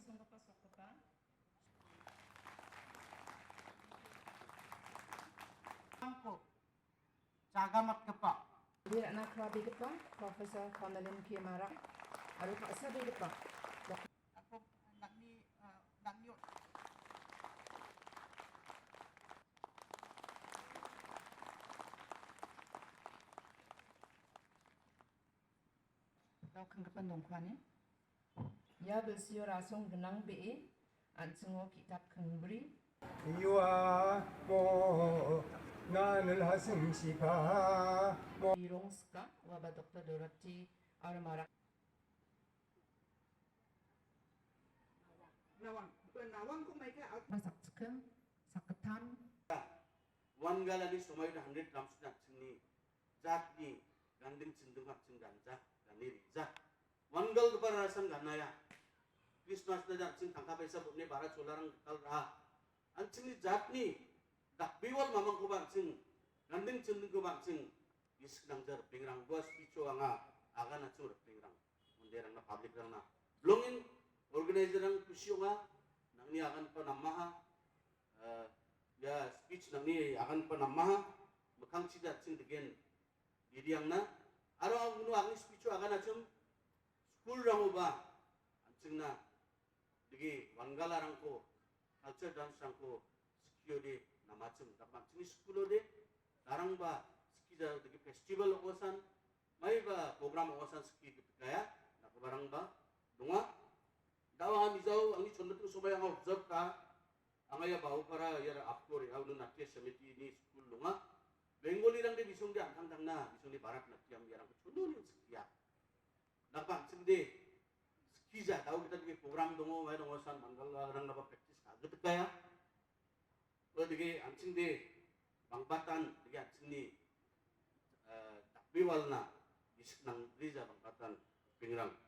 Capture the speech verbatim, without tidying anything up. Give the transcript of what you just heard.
Songgipa sokgipa. Angko jagamatgipa. Bera·na krabegipa Professor Cornelin K Marak aro ka·sabegipa Ako nang·ni, ah, nang·ni Daukanggipa dongkani. Ia bilsio rasong gnang be·e, an·chingo ki·tap kingbri. Iwa mo nanil hasing sipa mo. Birong Sika, uaba Doktor Dorothy R Marak. Nawang, nawang ko maika al- Sakchiking, sakgittam. Wangalani somoio hundred grams-na an·chingni jatni ganding chinding an·ching ganja, gane rija. Wangalgipa rarasan ganaya. Krismasna an·ching tangka paisa bon·e bara cholarang gital ra·a. An·chingni jatni dakbewal mamangkoba an·ching, ganding chindingkoba an·ching, gisik nangja ripengrang. Ua speech-o anga aganachim ripengrang. Monderangna, public-rangna. Bilongin organizer-rang kusi ong·a, nang·ni aganba namaha, eh, ia speech nang·ni aganba namaha, mikkangchi an·ching degen diriangna. Aro ang uno angni speech-o aganachim, school-rangoba an·chingna dege wangalarangko, culture dance-rangko skiode namachim. Dakban chini school-ode, darangba skija dege festival ong·osan, maiba program ong·osan ski gitikaya, dakbarangba donga. Dawa mijao angni chonmiting somoi anga observe ka, anga ia Baopara ia Apko Reha uno Natya Samiti-ni school donga. Bengali-rangde bisongde an·tangtangna, bisongde Bharatanatyam iarangko chononi skia. Dakban chingde skija, dao kita dege program dongo, mai dongo san mangala rangnaba practice ka gitikaya. Ua dege an·chingde bangbatan dege an·chingni, eh, dakbewalna gisik nangrija bangbatan ripengrang.